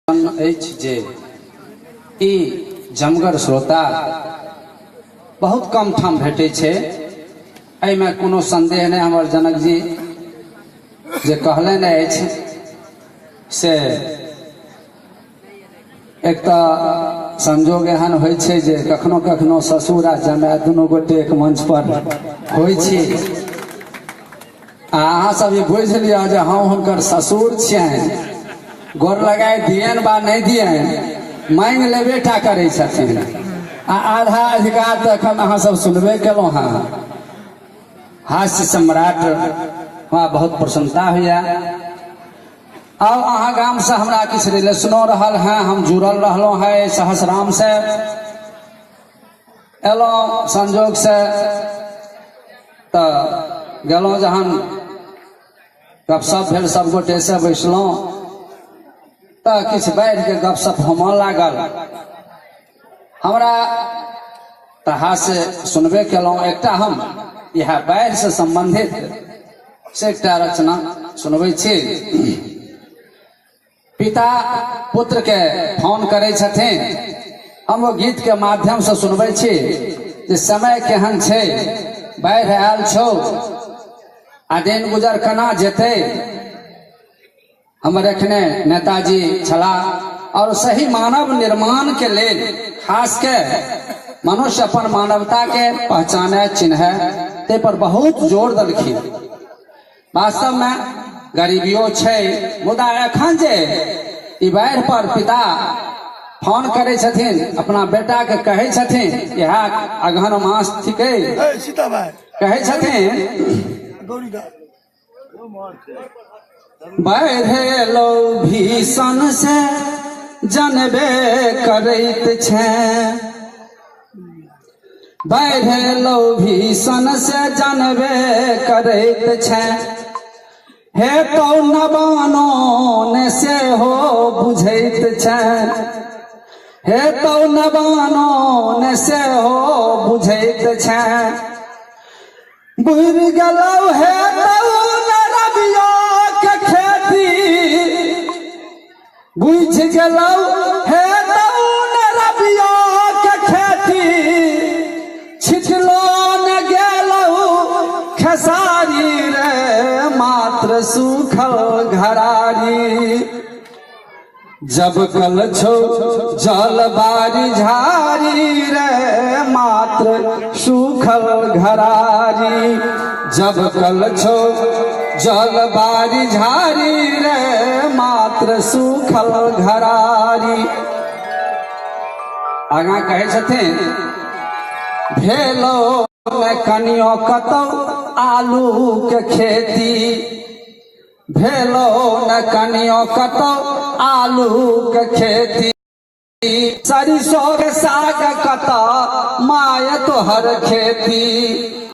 अछि जे ई जमगर श्रोता बहुत कम ठाम भेटै छै। एहिमे कोनो संदेह नहि, हमर जनक जी जे कहलनि अछि से एक तऽ संजोग एहन होइ छै जे कखनो कखनो ससुर आ जमाय दुनू गोटे एक मंच पर होइ छी। आ अहाँ सब ई बुझि लिअ जे हम हुनकर ससुर छियनि, गोर लगाय दियनि बा नहि दियनि, मांगि लेबे टा करै छथिन। आ आधा अधिकार तऽ एखन अहाँ सब सुनबे केलहुँ हँ। हास्य सम्राट हमरा बहुत प्रसन्नता होइए। आब अहाँ गामसँ हमरा किछु रिलेशनो रहल हैं, हम जुड़ल रहलहुँ हैं सहसराम से। एलहुँ संजोगसँ तऽ गेलहुँ, जहन गपशप भेल, सब गोटेसँ बैसलहुँ तऽ किछु बाढ़िके गपशप होमऽ लागल। हमरा तऽ हास्य सुनबे केलहुँ, एकटा हम इएह बाढ़िसँ सम्बन्धित से एकटा रचना सुनबै छी। पिता पुत्र के फोन करै छथिन, हम ओ गीत के माध्यम से सुनबै छी जे समय केहन छै, बाढ़ि आयल छौ आ दिन गुजर केना जेतै। हमर एखने नेताजी छलाह और सही मानव निर्माण के लेल खास के मनुष्य अपन मानवता के पहचाने चिन्हे ते पर बहुत जोर देलखिन। वास्तव में गरीबियो छै, मुदा एखन जे ई बाढ़ि पर पिता फोन करै छथिन, अपना बेटा के कहै छथिन, इएह अगहन मास थिकै, कहै छथिन बाढ़ि एलौ भीषण से जनबे करैत छै, बाढ़ि एलौ भीषण से जनबे करैत छै, हे तो नबानो ने सेहो बुझैत छै, हे तो नबानो ने सेहो बुझैत छै, बुझि गेलौ हे तौ ने रबिया के खेती, बुझि गेलौ हे तौ ने रबिया के खेती, छिटलो ने गेलौ खेसारी रे मात्र सूखल घरारी। जब कल छो जल बारी झारी रे मात्र सूखल घरारी, जब कल छो जल बारी झारी रे मात्र सूखल घरारी। आगाँ कहै छथिन भेलो ने कनियो कतौ आलू के खेती, भेलो न कनियो कतौ आलू के खेती, सरिसो के साग कतौ माय तोहर खेती।